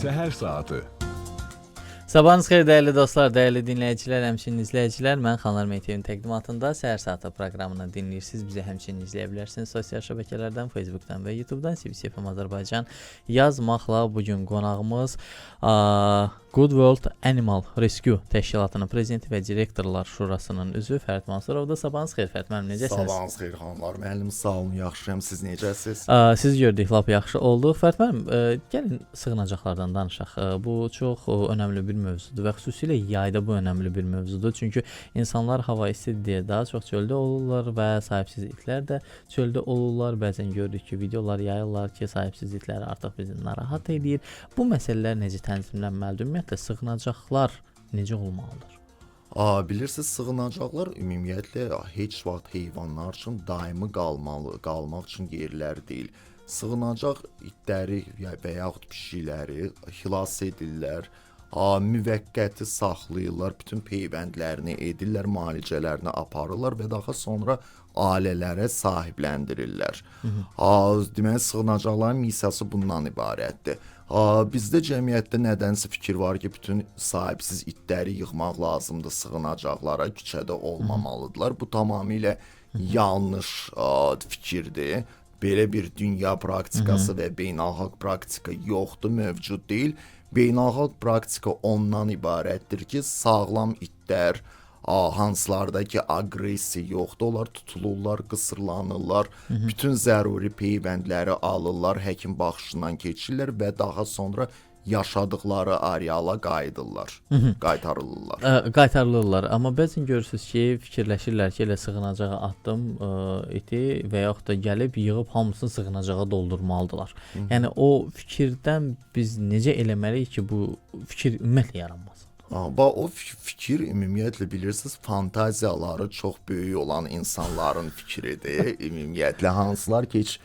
Səhər saatı. Sabahınız xeyir dəyərli dostlar, dəyərli dinləyicilər, həmçinin izləyicilər. Mən Xanlar Mehdiyevin təqdimatında Səhər saatı proqramını dinləyirsiniz. Bizi həmçinin izləyə bilərsiniz sosial şəbəkələrdən, Facebookdan və YouTubedan CBC FM Azərbaycan yazmaqla bu gün qonağımız Good World Animal Rescue təşkilatının prezidenti və direktorlar şurasının üzvü Fərid Mansurovdur. Sabahınız xeyir Fərid müəllim, necəsiniz? Sabahınız xeyir xanlar müəllim, sağ olun, yaxşıyam. Siz necəsiz? Sizi gördük, lap yaxşı oldu. Fərid müəllim, gəlin sığınacaqlardan danışaq. Bu çox önəmli bir mövzudur və xüsusilə yayda bu önəmli bir mövzudur. Çünki insanlar hava istidir deyə daha çox çöldə olurlar və sahibsiz itlər də çöldə olurlar. Bəzən görürük ki, videolar yayırlar ki, sahibsiz itlər artıq bizi narahat edir. Bu məsələlər necə tənzimlənməlidir? Ümumiyyətlə sığınacaqlar necə olmalıdır? Bilirsiniz, sığınacaqlar ümumiyyətlə heç vaxt heyvanlar üçün daimi qalmaq üçün yerlər deyil. Sığınacaq itləri və yaxud pişikləri xilas edirlər, müvəqqəti saxlayırlar, bütün peyvəndlərini edirlər, müalicələrini aparırlar və daha sonra ailələrə sahibləndirirlər. Deməli, sığınacaqların missiyası bundan ibarətdir. Bizdə cəmiyyətdə nədənsə fikir var ki, bütün sahibsiz itləri yığmaq lazımdır sığınacaqlara, küçədə olmamalıdırlar. Bu tamamilə yanlış fikirdir. Belə bir dünya praktikası və beynəlxalq praktika yoxdur, mövcud deyil. Beynəlxalq praktika ondan ibarətdir ki, sağlam itlər, hansılarda ki aqressiya yoxdur, onlar tutulurlar, qısırlanırlar, bütün zəruri peyvəndləri alırlar, həkim baxışından keçirlər və daha sonra yaşadıkları areala qayıdırlar, qaytarılırlar. Qaytarılırlar, amma bəzən görürsünüz ki, fikirləşirlər ki, elə sığınacağa atdım iti və yaxud da gəlib yığıb hamısını sığınacağa doldurmalıdırlar. Yəni o fikirdən biz necə eləməliyik ki, bu fikir ümumiyyətlə yaranmasın? O fikir ümumiyyətlə bilirsiniz, fantaziyaları çox böyük olan insanların fikridir. Ümumiyyətlə hansılar ki, heç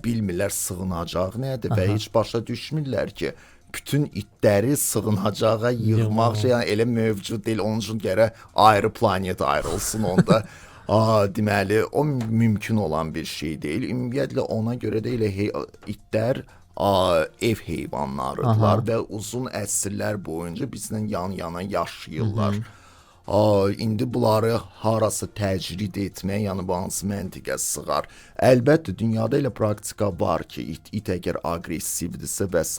bilmirlər sığınacaq nədir və heç başa düşmürlər ki, bütün itləri sığınacağa yığmaq şey, yəni elə mövcud deyil. Onun üçün gərək ayrı planet ayrılsın onda. Deməli, o mümkün olan bir şey deyil. Ümumiyyətlə ona görə də elə itlər ev heyvanlarıdırlar və uzun əsrlər boyunca bizlə yan-yana yaşayırlar. İndi bunları harasa təcrid etmək, yəni bu hansı məntiqə sığar? Əlbəttə, dünyada elə praktika var ki, it əgər aqressivdirsə və s.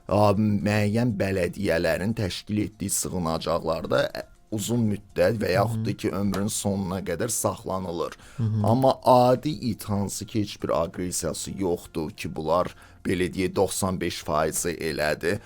o müəyyən bələdiyyələrin təşkil etdiyi sığınacaqlarda uzun müddət və yaxud da ki, ömrün sonuna qədər saxlanılır. Amma adi it, hansı ki, heç bir aqressiyası yoxdur ki, bunlar belə deyək 95% elədir.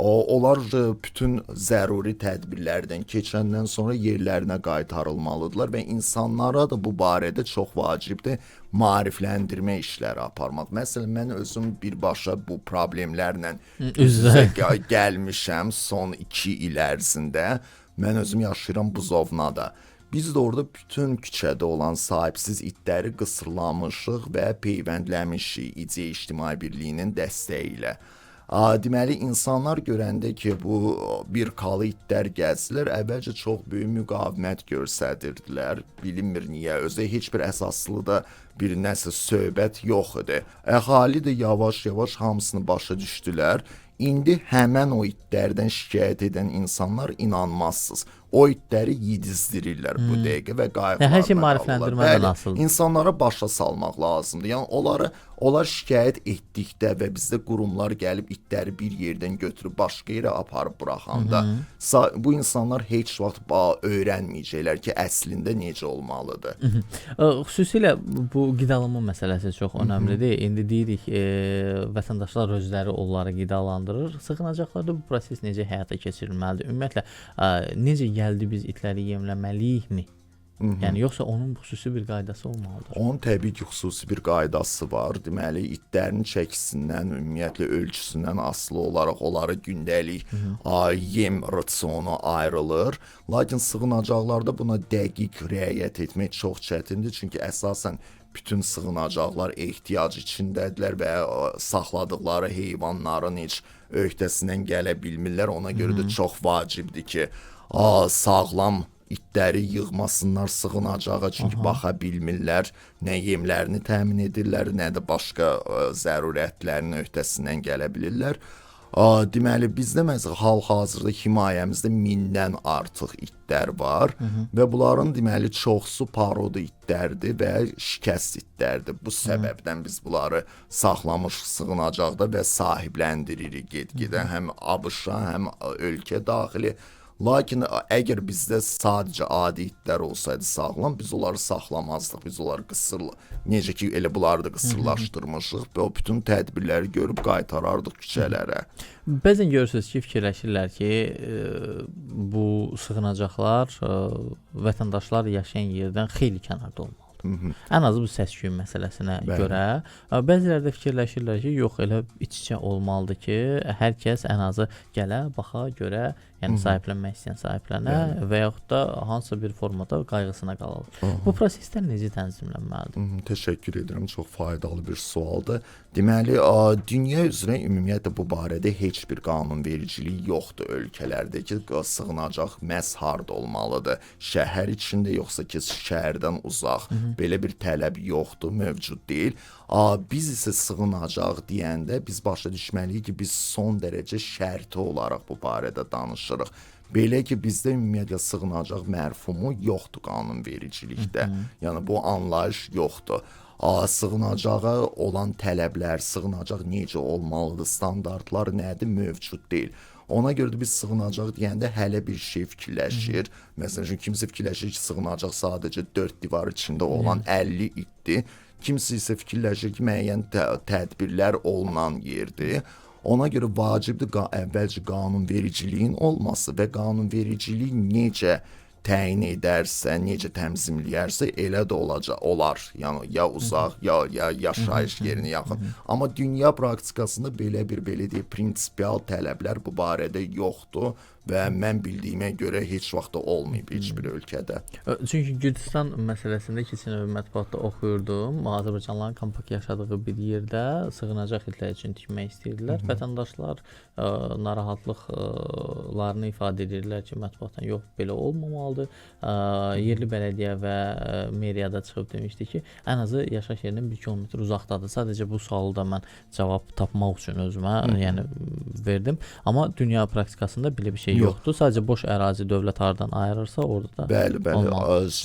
Onlar bütün zəruri tədbirlərdən keçəndən sonra yerlərinə qaytarılmalıdırlar və insanlara da bu barədə çox vacibdir maarifləndirmə işləri aparmaq. Məsələn, mən özüm birbaşa bu problemlərlə üz-üzə gəlmişəm son 2 il ərzində. Mən özüm yaşayıram Buzovnada. Biz də orada bütün küçədə olan sahibsiz itləri qısırlamışıq və peyvəndləmişik İDEA İctimai Birliyinin dəstəyi ilə. Deməli, insanlar görəndə ki, bu bir kalı itlər gəzilər, əvvəlcə çox böyük müqavimət göstərirdilər. Bilinmir niyə, özə heç bir əsaslı da bir nəsə söhbət yox idi. Əhali də yavaş-yavaş hamısını başa düşdülər. İndi həmən o itlərdən şikayət edən insanlar inanmazsınız. O itləri yedizdirirlər bu dəqiqə və qayıqlarına hər şey maarifləndirmədən asılıdır. İnsanlara başa salmaq lazımdır. Yəni onlar şikayət etdikdə və bizdə qurumlar gəlib itləri bir yerdən götürüb başqa yerə aparıb buraxanda, bu insanlar heç vaxt öyrənməyəcəklər ki, əslində necə olmalıdır. Xüsusilə bu qidalanma məsələsi çox önəmlidir. İndi deyirik, vətəndaşlar özləri onları qidalandırır. Sığınacaqlarda bu proses necə həyata keçirilməlidir? Ümumiyyətlə, necə gəldi biz itləri yemləməliyikmi? Yəni yoxsa onun xüsusi bir qaydası olmalıdır? Onun təbii ki, xüsusi bir qaydası var. Deməli, itlərin çəkisindən, ümumiyyətlə ölçüsündən asılı olaraq onlara gündəlik yem rasionu ayrılır. Lakin sığınacaqlarda buna dəqiq riayət etmək çox çətindir. Çünki əsasən bütün sığınacaqlar ehtiyac içindədirlər və saxladıqları heyvanların heç öhdəsindən gələ bilmirlər. Ona görə də çox vacibdir ki, sağlam itləri yığmasınlar sığınacağa, çünki baxa bilmirlər, nə yemlərini təmin edirlər, nə də başqa zərurətlərin öhdəsindən gələ bilirlər. Deməli bizdə məsələn hal-hazırda himayəmizdə 1000-dən artıq itlər var. Hı -hı. Və bunların deməli çoxsu paroda itlərdir və şikəst itlərdir. Bu səbəbdən biz bunları saxlamışıq sığınacaqda və sahibləndiririk get-gedə həm ABŞ-a, həm ölkə daxili. Lakin əgər bizdə sadəcə adi itlər olsaydı sağlam, biz onları saxlamazdıq. Biz onları necə ki elə bunları da qısırlaşdırmışıq və o bütün tədbirləri görüb qaytarardıq küçələrə. Bəzən görürsünüz ki, fikirləşirlər ki, bu sığınacaqlar vətəndaşlar yaşayan yerdən xeyli kənarda olmalıdır. Hı -hı. Ən azı bu səs-küy məsələsinə Bəli. görə. Bəziləri də fikirləşirlər ki, yox, elə iç-içə olmalıdır ki, hər kəs ən azı gələ, baxa, görə, yəni sahiblənmək istəyən sahiblənə Bəli. və yaxud da hansısa bir formada qayğısına qalır. Bu proseslər necə tənzimlənməlidir? Hı -hı, təşəkkür edirəm, çox faydalı bir sualdır. Deməli, dünya üzrə ümumiyyətlə bu barədə heç bir qanunvericilik yoxdur ölkələrdə ki, sığınacaq məhz harda olmalıdır? Şəhər içində yoxsa ki, şəhərdən uzaq? Hı -hı. Belə bir tələb yoxdur, mövcud deyil. Biz isə sığınacaq deyəndə biz başa düşməliyik ki, biz son dərəcə şərti olaraq bu barədə danışırıq. Belə ki, bizdə ümumiyyətlə sığınacaq mərfumu yoxdur qanunvericilikdə. Hı -hı. Yəni bu anlayış yoxdur. Sığınacağa olan tələblər, sığınacaq necə olmalıdır, standartlar nədir, mövcud deyil. Ona görə də biz sığınacaq deyəndə hələ bir şey fikirləşir. Məsələn, üçün kimsə fikirləşir ki, sığınacaq sadəcə 4 divar içində olan 50 itdir. Kimsə isə fikirləşir ki, müəyyən tədbirlər olunan yerdir. Ona görə vacibdir əvvəlcə qanunvericiliyin olması və qanunvericilik necə təyin edərsə, necə tənzimləyərsə elə də olacaq, olar. Yəni ya uzaq, ya yaşayış yerinə yaxın. Amma dünya praktikasında belə bir belə deyək prinsipial tələblər bu barədə yoxdur və mən bildiyimə görə heç vaxt da olmayıb heç bir ölkədə. Çünki Gürcüstan məsələsində keçən il mətbuatda oxuyurdum. Azərbaycanlıların kompakt yaşadığı bir yerdə sığınacaq itlər üçün tikmək istəyirdilər. Vətəndaşlar narahatlıqlarını ifadə edirlər ki, mətbuatdan yox, belə olmamalıdır. Yerli bələdiyyə və meriyada çıxıb demişdi ki, ən azı yaşayış yerindən 1 kilometr uzaqdadır. Sadəcə bu sualı da mən cavab tapmaq üçün özümə, yəni verdim. Amma dünya praktikasında belə bir şey yoxdur. Sadəcə boş ərazi dövlət hardan ayırırsa, orada da Bəli, bəli.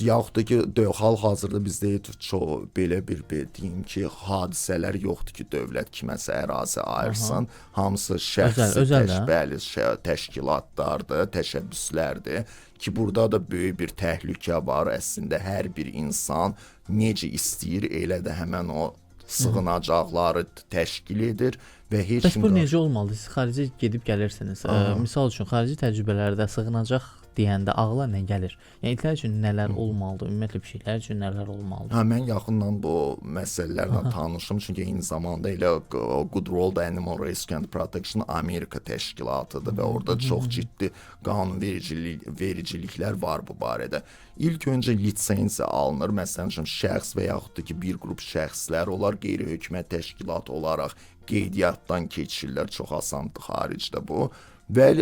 Yaxud da ki, hal-hazırda bizdə çox belə bir deyim ki, hadisələr yoxdur ki, dövlət kiməsə ərazi ayırsın. Aha. Hamısı şəxsi, özəl, bəli, təşkilatlardır, təşəbbüslərdir ki, burada da böyük bir təhlükə var. Əslində hər bir insan necə istəyir, elə də həmən o sığınacaqları təşkil edir və heç Bəs bu necə olmalıdır? Siz xaricə gedib gəlirsiniz. Misal üçün xarici təcrübələrdə sığınacaq deyəndə ağla nə gəlir? Yəni itlər üçün nələr olmalıdır? Ümumiyyətlə pişiklər üçün nələr olmalıdır? Hə, mən yaxından bu məsələlərlə tanışım, çünki eyni zamanda elə Good World Animal Rescue and Protection Amerika təşkilatıdır və orada çox ciddi qanunvericiliklər var bu barədə. İlk öncə lisenziya alınır. Məsələn üçün şəxs və yaxud da ki, bir qrup şəxslər olar qeyri-hökumət təşkilatı olaraq qeydiyyatdan keçirlər. Çox asandır xaricdə bu. Və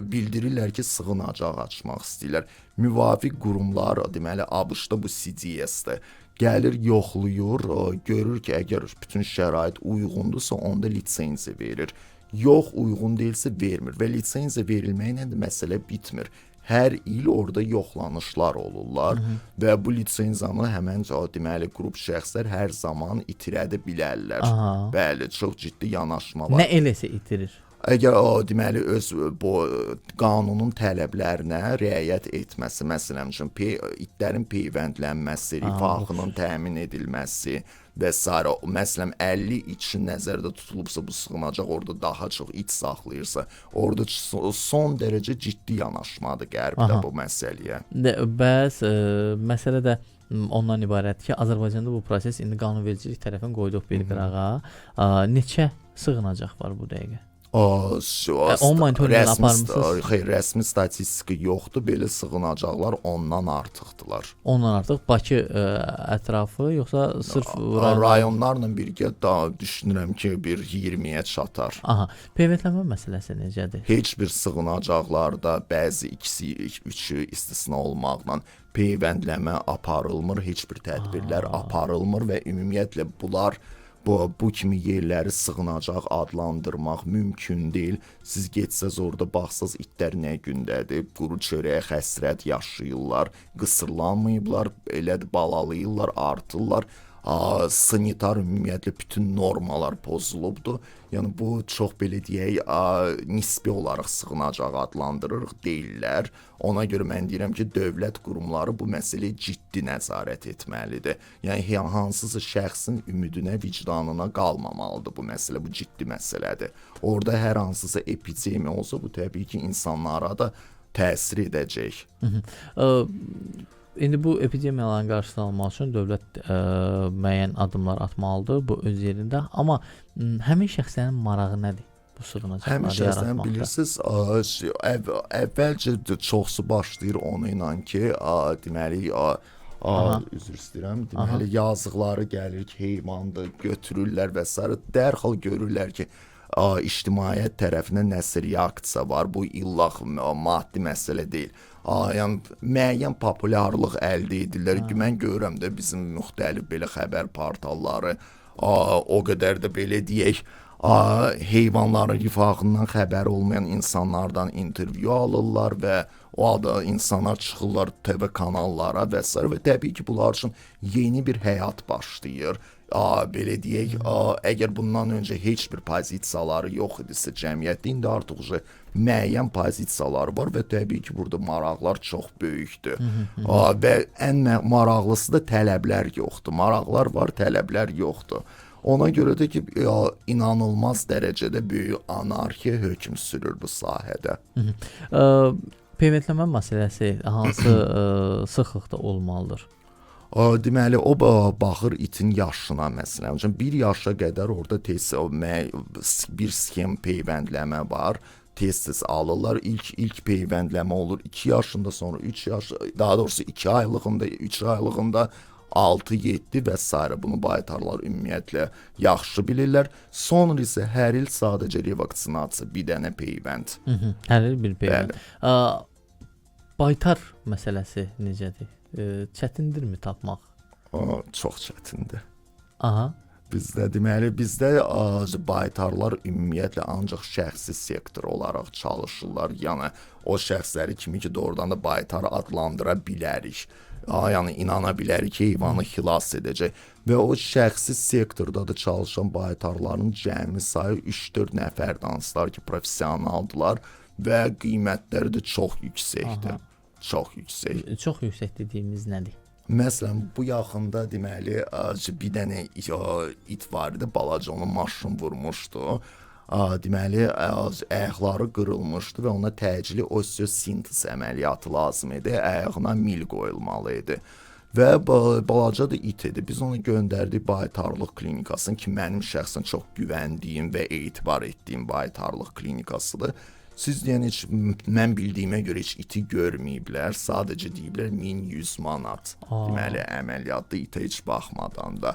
bildirirlər ki, sığınacaq açmaq istəyirlər. Müvafiq qurumlar, deməli ABŞ-da bu CDS-dir. Gəlir, yoxlayır, görür ki, əgər bütün şərait uyğundursa, onda lisenziya verir. Yox, uyğun deyilsə vermir və lisenziya verilməklə də məsələ bitmir. Hər il orada yoxlanışlar olurlar. Hı -hı. Və bu lisenziyanı həmən deməli qrup şəxslər hər zaman itirə də bilərlər. Aha. Bəli, çox ciddi yanaşma var. Nə eləsə itirir? Əgər o deməli öz bu qanunun tələblərinə riayət etməsi, məsələn üçün itlərin peyvəndlənməsi, rifahının təmin edilməsi və sairə. Məsələn 50 it nəzərdə tutulubsa bu sığınacaq orada daha çox it saxlayırsa, orada son dərəcə ciddi yanaşmadır Qərbdə bu məsələyə. Bəs məsələ də ondan ibarətdir ki, Azərbaycanda bu proses indi qanunvericilik tərəfindən qoyduq bir qırağa. Neçə sığınacaq var bu dəqiqə? Onun monitorinqini aparmısınız? Xeyr, rəsmi statistika yoxdur. Belə sığınacaqlar ondan artıqdılar. Ondan artıq Bakı ətrafı yoxsa sırf rayonlarla birgə daha düşünürəm ki, bir 20-yə çatar. Aha. Peyvəndlənmə məsələsi necədir? Heç bir sığınacaqlarda bəzi ikisi, üçü istisna olmaqla peyvəndləmə aparılmır, heç bir tədbirlər aparılmır və ümumiyyətlə bunlar Bu kimi yerləri sığınacaq adlandırmaq mümkün deyil. Siz getsəz orada baxsaz itlər nə gündədir, quru çörəyə həsrət yaşayırlar, qısırlanmayıblar, elə də balalayırlar, artırlar. Sanitar ümumiyyətlə bütün normalar pozulubdur. Yəni bu çox belə deyək, nisbi olaraq sığınacaq adlandırırıq deyirlər. Ona görə mən deyirəm ki, dövlət qurumları bu məsələyə ciddi nəzarət etməlidir. Yəni hansısa şəxsin ümidinə, vicdanına qalmamalıdır bu məsələ, bu ciddi məsələdir. Orada hər hansısa epidemiya olsa, bu təbii ki, insanlara da təsir edəcək. İndi bu epidemiyaların qarşısını almaq üçün dövlət müəyyən addımlar atmalıdır, bu öz yerində. Amma həmin şəxslərin marağı nədir bu sığınacaqları Həmin şəxslərin yaratmaqda? Bilirsiniz, əvvəlcə çoxsu başlayır onu ilə ki, deməli, üzr istəyirəm, deməli, yazıqları gəlir ki, heyvandır, götürürlər və s. Dərhal görürlər ki, ictimaiyyət tərəfindən nəsə reaksiya var, bu illa maddi məsələ deyil. Yəni müəyyən populyarlıq əldə edirlər ki, mən görürəm də bizim müxtəlif belə xəbər portalları o qədər də belə deyək, heyvanların rifahından xəbəri olmayan insanlardan intervyu alırlar və o ada insanlar çıxırlar TV kanallara və s. və təbii ki, bunlar üçün yeni bir həyat başlayır. Belə deyək, əgər bundan öncə heç bir pozisiyaları yox idisə cəmiyyətdə, indi artıq müəyyən pozisiyaları var və təbii ki, burada maraqlar çox böyükdür. Və ən maraqlısı da tələblər yoxdur. Maraqlar var, tələblər yoxdur. Ona görə də ki, inanılmaz dərəcədə böyük anarxiya hökm sürür bu sahədə. Peyvəndləmə məsələsi hansı sıxlıqda olmalıdır? Deməli, o baxır itin yaşına, məsələn üçün, 1 yaşa qədər orada tez bir sxem peyvəndləmə var, tez-tez alırlar. İlk peyvəndləmə olur 2 yaşında, sonra 3 yaş, daha doğrusu 2 aylığında, 3 aylığında, 6, 7 və s. Bunu baytarlar ümumiyyətlə yaxşı bilirlər. Sonra isə hər il sadəcə revaksinasiya, bir dənə peyvənd. Hər il bir peyvənd. Baytar məsələsi necədir? Çətindirmi tapmaq? Çox çətindir. Aha. Bizdə deməli, bizdə baytarlar ümumiyyətlə ancaq şəxsi sektor olaraq çalışırlar. Yəni o şəxsləri kimi ki, doğrudan da baytar adlandıra bilərik. Yəni inana bilərik ki, heyvanı xilas edəcək. Və o şəxsi sektorda da çalışan baytarların cəmi sayı 3-4 nəfərdir, hansılar ki, professionaldılar və qiymətləri də çox yüksəkdir. Aha. Çox yüksək. Çox yüksək dediyimiz nədir? Məsələn, bu yaxında deməli, bir dənə it var idi, balaca, onu maşın vurmuşdu. Deməli, ayaqları qırılmışdı və ona təcili osteosintez əməliyyatı lazım idi, ayağına mil qoyulmalı idi. Və balaca da it idi. Biz onu göndərdik baytarlıq klinikasına ki, mənim şəxsən çox güvəndiyim və etibar etdiyim baytarlıq klinikasıdır. Siz deyən heç, mən bildiyimə görə heç iti görməyiblər, sadəcə deyiblər 1100 manat. Deməli, əməliyyatda itə heç baxmadan da.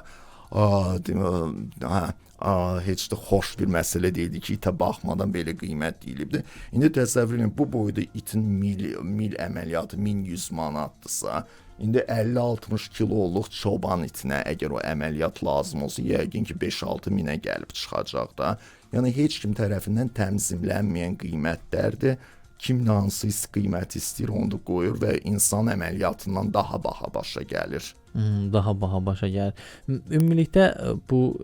Heç də xoş bir məsələ deyildi ki, itə baxmadan belə qiymət deyilibdi. İndi təsəvvür edin, bu boyda itin mil əməliyyatı 1100 manatdırsa, indi 50-60 kiloluq çoban itinə əgər o əməliyyat lazım olsa, yəqin ki, 5-6 minə gəlib çıxacaq da. Yəni, heç kim tərəfindən tənzimlənməyən qiymətlərdir. Kim hansı qiymət istəyir, onu da qoyur və insan əməliyyatından daha baha başa gəlir. Daha baha başa gəlir. Ümumilikdə bu,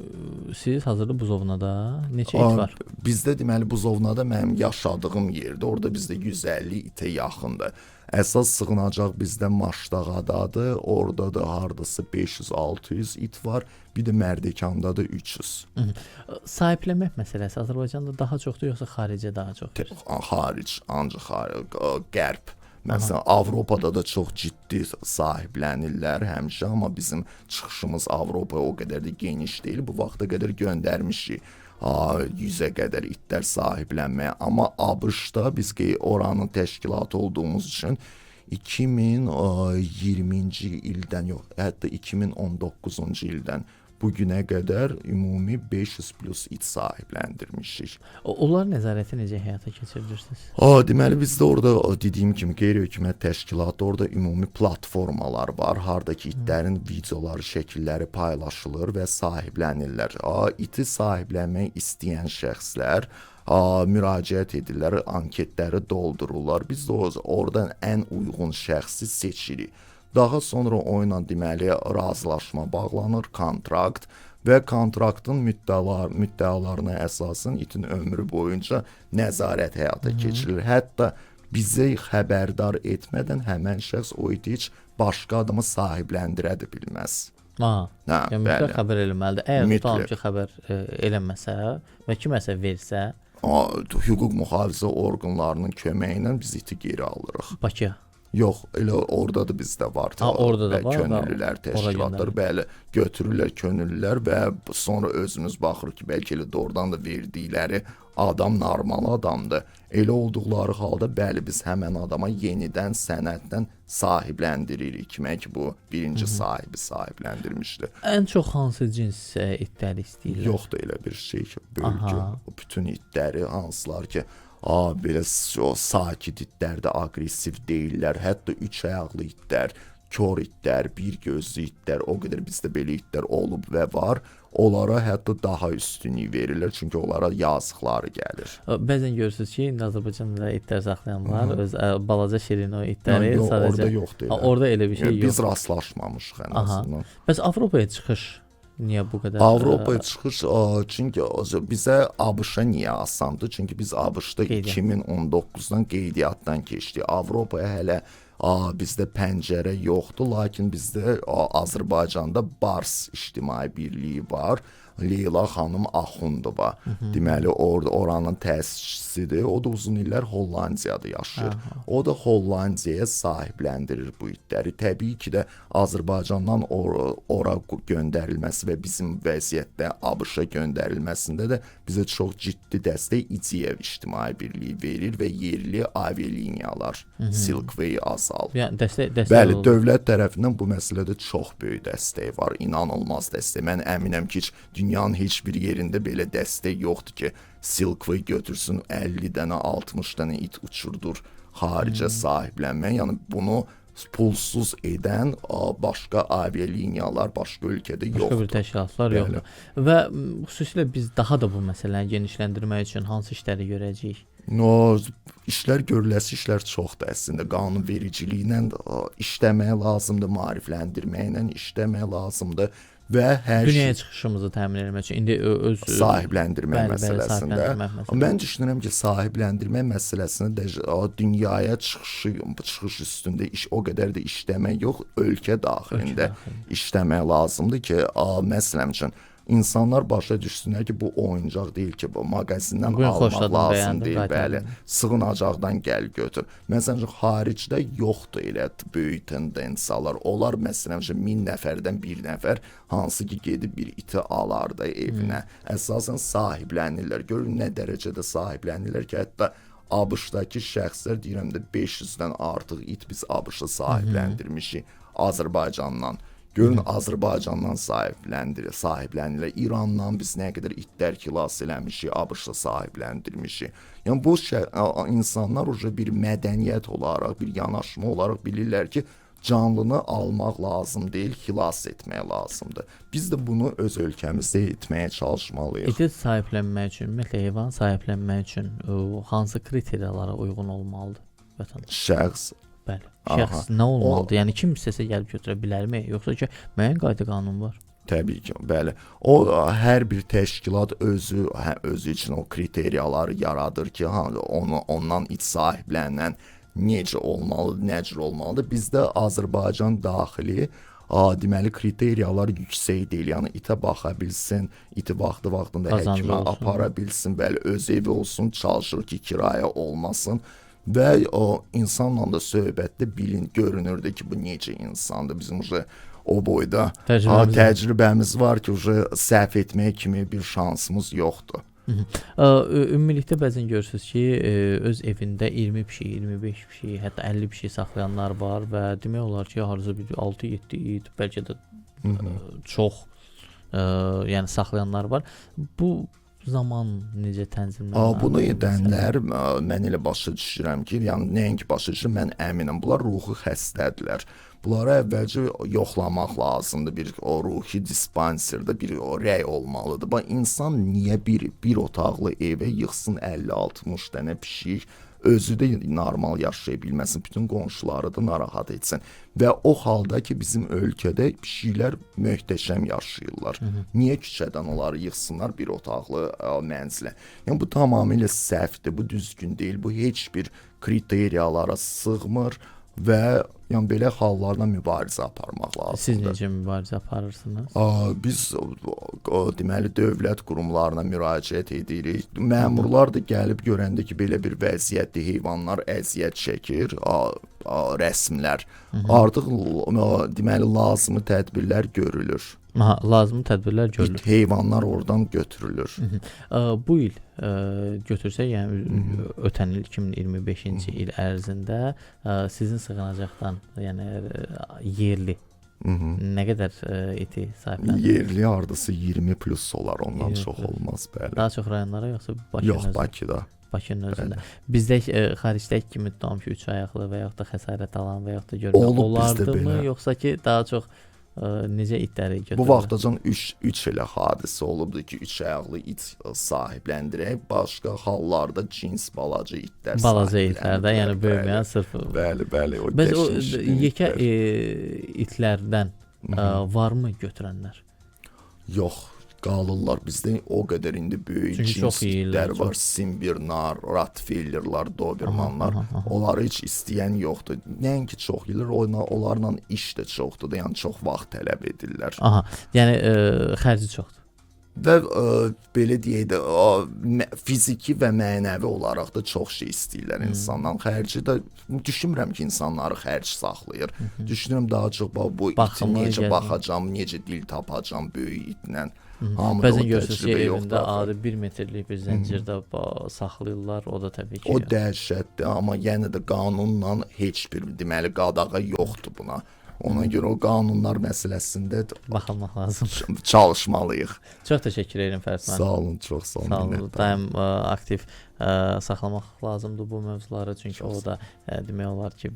siz hazırda Buzovnada neçə it var? Bizdə deməli Buzovnada mənim yaşadığım yerdə, orada bizdə 150 itə yaxındır. Əsas sığınacaq bizdə Maşdağadadır, orada da hardasa 500-600 it var, bir də Mərdəkanda da 300. Sahiblənmək məsələsi Azərbaycanda daha çoxdur yoxsa xaricə daha çoxdur? Xaric, ancaq xaric, qərb. Məsələn, Avropada da çox ciddi sahiblənirlər həmişə, amma bizim çıxışımız Avropaya o qədər də geniş deyil. Bu vaxta qədər göndərmişik 100-ə qədər itlər sahiblənməyə. Amma ABŞ-da biz ki, oranın təşkilatı olduğumuz üçün 2020-ci ildən, yox, hətta 2019-cu ildən Bu günə qədər ümumi 500 plus it sahibləndirmişik. Onlar nəzarəti necə həyata keçirirsiniz? Deməli bizdə orada dediyim kimi qeyri-hökumət təşkilatı, orada ümumi platformalar var, harda ki itlərin videoları, şəkilləri paylaşılır və sahiblənirlər. İti sahiblənmək istəyən şəxslər müraciət edirlər, anketləri doldururlar. Biz də oradan ən uyğun şəxsi seçirik. Daha sonra o ilə deməli razılaşma bağlanır, kontrakt və kontraktın müddəalarına əsasən itin ömrü boyunca nəzarət həyata keçirilir. Hətta bizi xəbərdar etmədən həmən şəxs o iti heç başqa adamı sahibləndirə də bilməz. Yəni mütləq xəbər eləməlidir. Əgər tutalım ki, xəbər eləməsə və kiməsə versə, hüquq mühafizə orqanlarının köməyi ilə biz iti geri alırıq. Bakıya? Yox, elə orada da bizdə var. Orada da var. Könüllülər təşkilatlar, bəli, götürürlər könüllülər və sonra özümüz baxırıq ki, bəlkə elə doğrudan da verdikləri adam normal adamdır. Elə olduqları halda, bəli, biz həmən adama yenidən sənəddən sahibləndiririk. Kimə ki, bu birinci sahibi sahibləndirmişdi. Ən çox hansı cins itləri istəyirlər? Yoxdur elə bir şey ki, bölgü. Bütün itləri hansılar ki, belə o sakit itlər də aqressiv deyillər, hətta üç ayaqlı itlər, kor itlər, bir gözlü itlər, o qədər bizdə belə itlər olub və var. Onlara hətta daha üstünlük verirlər, çünki onlara yazıqları gəlir. Bəzən görürsünüz ki, indi Azərbaycanda da itlər saxlayanlar, öz balaca şirin o itləri yox, sadəcə... Orada yoxdur elə. Orada elə bir şey yox. Biz rastlaşmamışıq ən azından. Bəs Avropaya çıxış niyə bu qədər? Avropaya çıxış, çünki bizə ABŞ-a niyə asandır? Çünki biz ABŞ-da 2019-dan qeydiyyatdan keçdik. Avropaya hələ bizdə pəncərə yoxdur, lakin bizdə Azərbaycanda Bars İctimai Birliyi var. Leyla xanım Axundova. Deməli, oranın təsisçisidir. O da uzun illər Hollandiyada yaşayır. O da Hollandiyaya sahibləndirir bu itləri. Təbii ki də Azərbaycandan ora göndərilməsi və bizim vəziyyətdə ABŞ-a göndərilməsində də bizə çox ciddi dəstək İCİEV İctimai Birliyi verir və yerli avialiniyalar, Silkway, Azal. Yəni, dəstək bəli, dövlət tərəfindən bu məsələdə çox böyük dəstək var, inanılmaz dəstək. Mən əminəm ki, heç dünyanın heç bir yerində belə dəstək yoxdur ki, Silkway götürsün 50 dənə, 60 dənə it uçurdur xaricə sahiblənmək. Yəni bunu pulsuz edən başqa avialiniyalar başqa ölkədə yoxdur. Başqa bir təşkilatlar yoxdur. Və xüsusilə biz daha da bu məsələni genişləndirmək üçün hansı işləri görəcəyik? İşlər görüləsi işlər çoxdur əslində. Qanunvericiliklə işləmək lazımdır, maarifləndirməklə işləmək lazımdır. Və hər dünyaya çıxışımızı təmin etmək üçün indi öz sahibləndirmə məsələsində. Mən düşünürəm ki, sahibləndirmə məsələsində də dünyaya çıxış üstündə iş o qədər də işləmək yox, ölkə daxilində işləmək lazımdır ki, məsələn üçün insanlar başa düşsünlər ki, bu oyuncaq deyil ki, bu mağazindən almaq lazım deyil, bəli, sığınacaqdan gəl götür. Məsələn, xaricdə yoxdur elə böyük tendensiyalar. Onlar, məsələn, 1000 nəfərdən bir nəfər hansı ki, gedib bir iti alar da evinə. Əsasən sahiblənirlər. Görün, nə dərəcədə sahiblənirlər ki, hətta ABŞ-dakı şəxslər, deyirəm də, 500-dən artıq it biz ABŞ-a sahibləndirmişik Azərbaycandan. Görün, Azərbaycandan sahiblənirlər, İrandan biz nə qədər itlər xilas eləmişik, ABŞ-a sahibləndirmişik. Yəni, bu insanlar bir mədəniyyət olaraq, bir yanaşma olaraq bilirlər ki, canlını almaq lazım deyil, xilas etmək lazımdır. Biz də bunu öz ölkəmizdə etməyə çalışmalıyıq. İti sahiblənmək üçün, ümumiyyətlə, heyvan sahiblənmək üçün hansı kriteriyalara uyğun olmalıdır vətəndaş? Şəxs. Bəli. Şəxs nə olmalıdır? Yəni, kim istəsə gəlib götürə bilərmi? Yoxsa ki, müəyyən qayda qanun var? Təbii ki, bəli. O, hər bir təşkilat özü üçün o kriteriyaları yaradır ki, ondan it sahiblənən necə olmalıdır, nə cür olmalıdır. Bizdə Azərbaycan daxili deməli, kriteriyalar yüksək deyil. Yəni, itə baxa bilsin, iti vaxtı-vaxtında həkimə apara bilsin, bəli, öz evi olsun, çalışır ki, kirayə olmasın. Və o insanla da söhbətdə görünürdü ki, bu necə insandır. Bizim o boyda təcrübəmiz var ki, səhv etmək kimi bir şansımız yoxdur. Ümumilikdə bəzən görürsünüz ki, öz evində 20 pişik, 25 pişik, hətta 50 pişik saxlayanlar var və demək olar ki, hardasa bir 6-7 it, bəlkə də çox. Yəni saxlayanlar var. Bu zaman necə tənzimlənir? Bunu edənlər mən elə başa düşürəm ki, yəni nəinki başa düşürəm, mən əminəm, bunlar ruhi xəstədirlər. Bunları əvvəlcə yoxlamaq lazımdır. Bir o ruhi dispanserdə bir o rəy olmalıdır. Bax, insan niyə bir otaqlı evə yığsın 50-60 dənə pişik, özü də normal yaşaya bilməsin, bütün qonşuları da narahat etsin. Və o halda ki, bizim ölkədə pişiklər möhtəşəm yaşayırlar. Hı -hı. Niyə küçədən onları yığsınlar bir otaqlı mənzilə? Yəni bu tamamilə səhvdir, bu düzgün deyil, bu heç bir kriteriyalara sığmır və yəni belə hallarla mübarizə aparmaq lazımdır. Siz necə mübarizə aparırsınız? Biz deməli dövlət qurumlarına müraciət edirik. Məmurlar da gəlib görəndə ki, belə bir vəziyyətdir, heyvanlar əziyyət çəkir, rəsmlər. Hı -hı. Artıq deməli lazımi tədbirlər görülür. Aha, lazımi tədbirlər görülür. İt heyvanlar oradan götürülür. Hı -hı. Bu il götürsək, yəni hı -hı. ötən il 2025-ci il ərzində sizin sığınacaqdan, yəni yerli hı -hı. nə qədər iti sahibləndiniz? Yerli hardasa 20 plus olar, ondan 20 çox olmaz, bəli. Daha çox rayonlara yoxsa Bakının Yox, Bakıda. Bakının özündə. Bizdə xaricdəki kimi tutalım ki, 3 ayaqlı və yaxud da xəsarət alan və yaxud da görmə olardı mı, yoxsa ki, daha çox necə itləri götürürlər? Bu vaxtacan 3 elə hadisə olubdur ki, 3 ayaqlı it sahibləndirək, başqa hallarda cins balaca itlər balaca itlərdə, yəni böyüməyən sırf. Bəli, bəli, o. Bəs o yekə itlərdən varmı götürənlər? Yox, qalırlar. Bizdə o qədər indi böyük çünki cins itlər var. Simbirnar, Rottweilerlar, Dobermanlar. Onları heç istəyən yoxdur. Nəinki çox yeyirlər, onlarla iş də çoxdur. Yəni çox vaxt tələb edirlər. Aha, yəni xərci çoxdur. Və belə deyək də fiziki və mənəvi olaraq da çox şey istəyirlər insandan. Xərci də düşünmürəm ki, insanları xərc saxlayır. Düşünürəm daha çox bu iti necə baxacam, necə dil tapacam böyük itlə. Bəzən görürsünüz ki, evində adi 1 metrlik bir zəncirdə saxlayırlar, o da təbii ki. O dəhşətdir, amma yenə də qanunla heç bir deməli qadağa yoxdur buna. Ona görə o qanunlar məsələsində baxılmaq lazımdır. Çalışmalıyıq. Çox təşəkkür edirəm Fərid müəllim. Sağ olun, çox sağ olun. Sağ olun. Daim aktiv saxlamaq lazımdır bu mövzuları, çünki çox o da demək olar ki,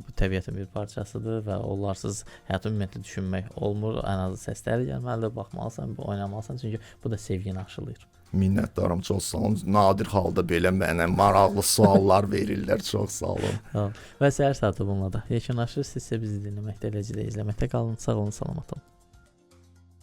bu təbiətin bir parçasıdır və onlarsız həyatı ümumiyyətlə düşünmək olmur. Ən azı səsləri gəlməlidir, baxmalısan, oynamalısan, çünki bu da sevgini aşılayır. Minnətdarım, çox sağ olun. Nadir halda belə mənə maraqlı suallar verirlər. Çox sağ olun. Və səhər saatı bununla da yekunlaşır. Siz isə bizi dinləməkdə, eləcə də izləməkdə qalın. Sağ olun, salamat olun.